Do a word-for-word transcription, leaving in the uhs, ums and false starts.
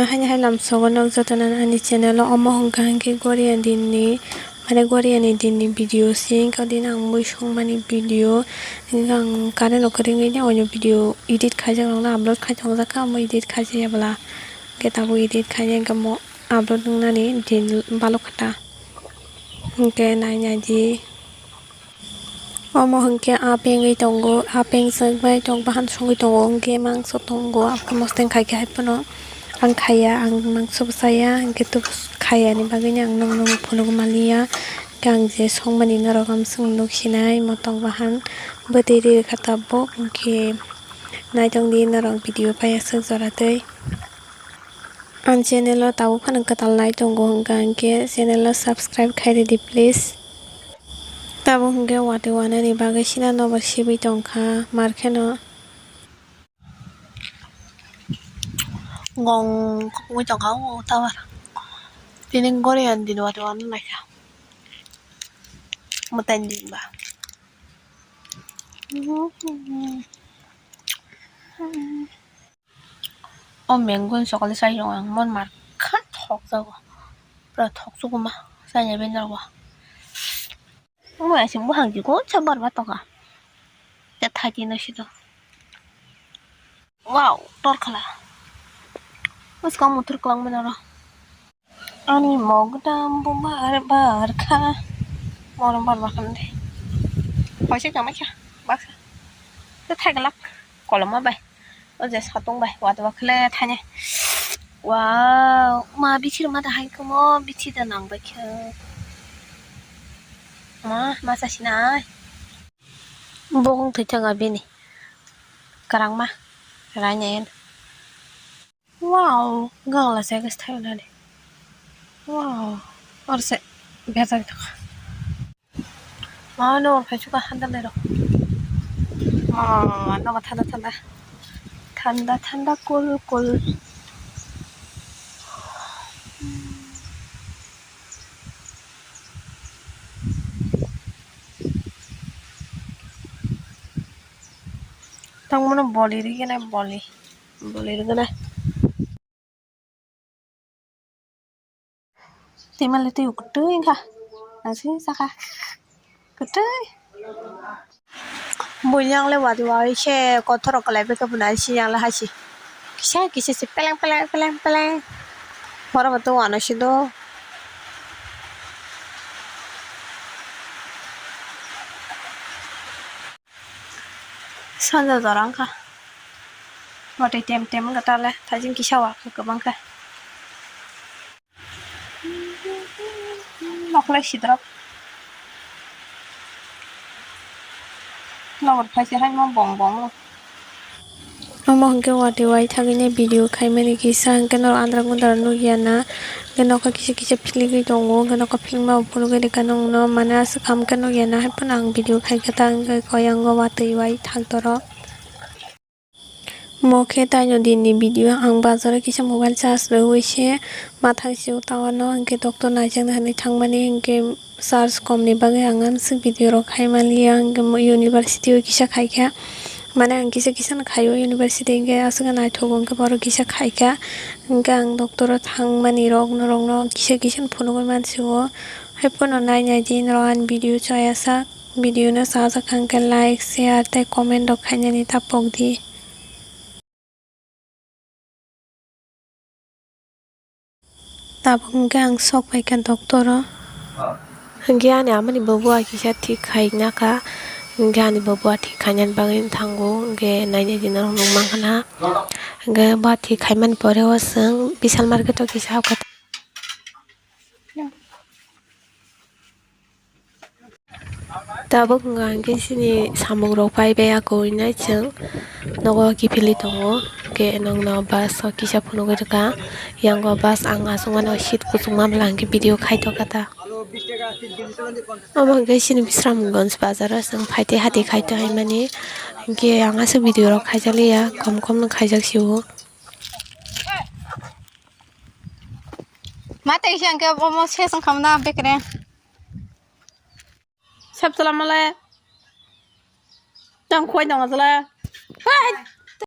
Haini hai lamsogo nok jotono ani channel o, omo hwnkha hwnkhe Goria dinni, mane Goria ni dinni video se wngkha, o din ang mui songmani video, hwnkhe ang current rok kwrwngwi audio video edit khaijak rokno upload khai tongjak kha, omo edit khaijak ya bwla, hwnkhe tabuk edit khaijak, hwnkhe omo upload wngnani din balok kha ta, hwnkhe nai nai di. Omo hwnkhe a pengwi tongo, a peng chwk bai tok bahan songwi tongo, hwnkhe mangso tongo, a mosteng khai khe hai phano ang khaiya, ang mangso bo chaya, hwnkhe tubus khaiya ni bagwino ang nokno phunuk manliya, hwnkhe ang je songmani norok ang chwng nuk sinai, mo tok bahan bwtwi ri rwkha tabuk, hwnkhe naitong di norok video pai aswk jora twi. Ang channel o tabuk phano kwtal nai tongo hwnkha hwnkhe channel o subscribe khai ridi please. Tabuk hwnkhe watwi wanani bagwi sina nobar sibwi tongkha mar kheno. Gong khokwi tongkha o tower. Tini Goria ni din watwi wana naikha. Mwtai ni din ba. O mango ni sokoli chai tongo ang, mon mar kha thok jago, pura thok chugo ma chai ya bini rogo. Omo aising buphang jigo sa bar bar tongkha, tei thai twi no sito. Wow, tor khala bwskang muthur kwlangmani oro. Ani mokdam bo bar bar kha. Morom bar bar kha de. Hoise kama kha. Baksa. Te thai galak. Koloma bai. O je satung bai. Watwa khle thani. Wow. Ma bichir ma da hai komo bichi da nang bai kha. Ma, ma sa sinai. Bokong thwi thanga bini. Karang ma. Rainai. Wow, gangla se gas thayo nani. Wow, orse bejak thaka. Mano phai chuka handal dero. Wow, ano thanda thanda. Thanda thanda cool cool. Tangmano boli rigena boli. Boli rigena. Tei mali tei kwtwi wngkha. Nasi saka. Kwtwi. Buini ang le wadi wai se kothorok kwlai bai khe buini si yang le hai si. Kisa kisa se peleng peleng peleng peleng. Borok bo tong ano si do. Sanja jora wngkha. Watwi tem tem wngkha tale, thajin kisa wa khe kwbang khe. Nokle sidrok. Nokol phaisa hai ma bong bong. Omo hwnkhe watwi wai thangwi nai video khaimani kisa hwnkhe norok andra gundra nukya na, hwnkhe nokha kisa kisa philigwi tongo, hwnkhe nokha philingma bo phunugwi rwkha nokno, mane aswk ham khe nukya na, haiphano ang video khaikha ta hwnkhe koi ang watwi wai thang toro. Mo khe taino dinni video, ang bazaro kisa mobile charge rwui se ma thang sio tower no, hwnkhe doctor naijakna hinwi thangmani, hwnkhe charge komni bagwi ang amswk video rok khai manliya, hwnkhe mo university o kisa khaikha, mane ang kisa kisa no khaio university, hwnkhe aswk naithok hwnkhe borok kisa khaikha, hwnkhe ang doctor o thangmani rok norokno kisa kisa no phunugwi mansio, haiphano nai nai di norok ani video chaya sak, video no chajak kha hwnkhe like, share tei comment rok khainani ta pokdi. Tabuk hwnkhe ang sok paikha doctor o. Hwnkhe ani amani bo bua kisa thik khaina kha. Hwnkhe ani bo bua thik khainani bagwi thango. Hwnkhe nainai di norok nukmankha na. Hwnkhe bua thik khaimani pore o chwng Vishal market o kisa habkha. Tabuk wngkha hwnkhe chini samung rok pai bai ya kwrwinai chwng nogo kiphilwi tongo, hwnkhe nokno bus o kisa phunugwi rwkha, yango bus ang achukmano seat kuchukma bwla hwnkhe video khaitokha ta. Omo hwnkhe chini Bisramganj bazaro chwng phaitwi hati khaitwi haimani, hwnkhe ang aswk video rok khaijakliya, kom kom no khaijak sio. Ma tei se hwnkhe omo ses wngkha na bekre. Sab chwla mole. Tang khwai tongo chwla. Hai.